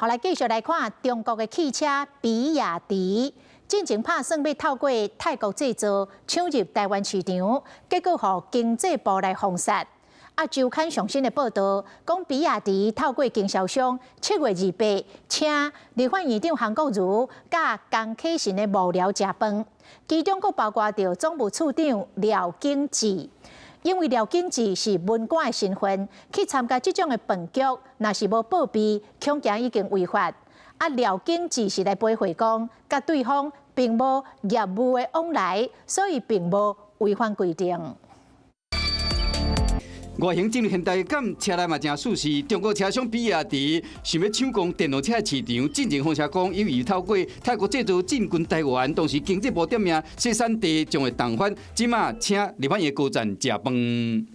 好，來繼續來看中國的汽車比亞迪，進前拍算欲透過泰國製造搶入台灣市場，結果予經濟部來封殺。啊，週刊上新的報道講，比亞迪透過經銷商7月28請立法院長韓國瑜佮江啟臣的幕僚食飯，其中閣包括著總務處長廖景智。因為廖景智是文官的身份去參加這種的飯局，若是無報備，恐驚已經違法。啊，廖景智是來回駁講，佮對方並無業務的往來，所以並無違反規定。外形進入現代感，車內嘛誠舒適。中國車商比亞迪想欲搶攻電動車市場，進前風聲講有意透過泰國製造進軍台灣，當時經濟部點名洗產地將會重返，這馬請立法院高層食飯。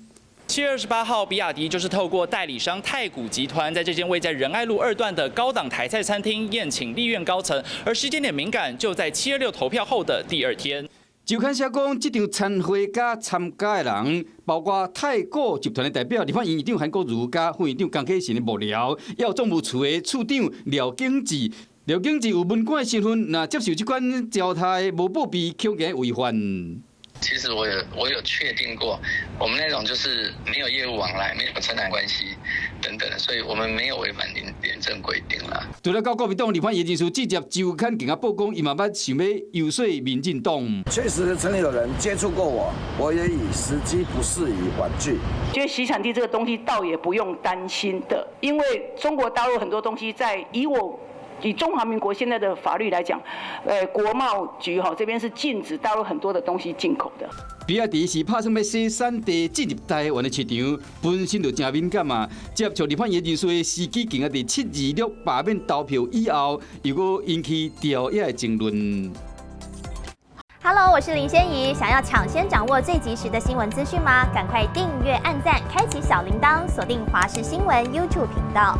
7月28號，比亞迪就是透過代理商太古集團，在這間位在仁愛路二段的高檔台菜餐廳宴請立院高層，而時間點敏感，就在7/26投票後的第二天。週刊寫講，這場餐會佮參加的人，包括太古集團的代表、立法院院長韓國瑜佮副院長江啟臣的幕僚，還有總務處的處長廖景智。廖景智有文官的身份，若接受這款招待，無報備，恐驚違反。其實我有確定過，我們那種就是沒有業務往來，沒有承攬關係等等，所以我們沒有違反廉政規定啦。除了到國民黨立法院人士直接週刊共仔報講，伊嘛捌想欲遊說民進黨。確實曾有人接觸過我，我也以時機不適宜婉拒。覺得洗產地這個東西倒也不用擔心的，因為中國大陸很多東西在以中華民國現在的法律來講，國貿局哈這邊是禁止大陸很多的東西進口的。比亞迪是拍算欲洗產地進入台灣的市場，本身就誠敏感嘛。接觸立法院人士的時機，定佇7/26罷免投票以後，又閣引起朝野的爭論。 Hello，我是林仙怡，想要搶先掌握最及時的新聞資訊嗎？趕快訂閱、按讚、開啟小鈴鐺，鎖定華視新聞 YouTube 頻道。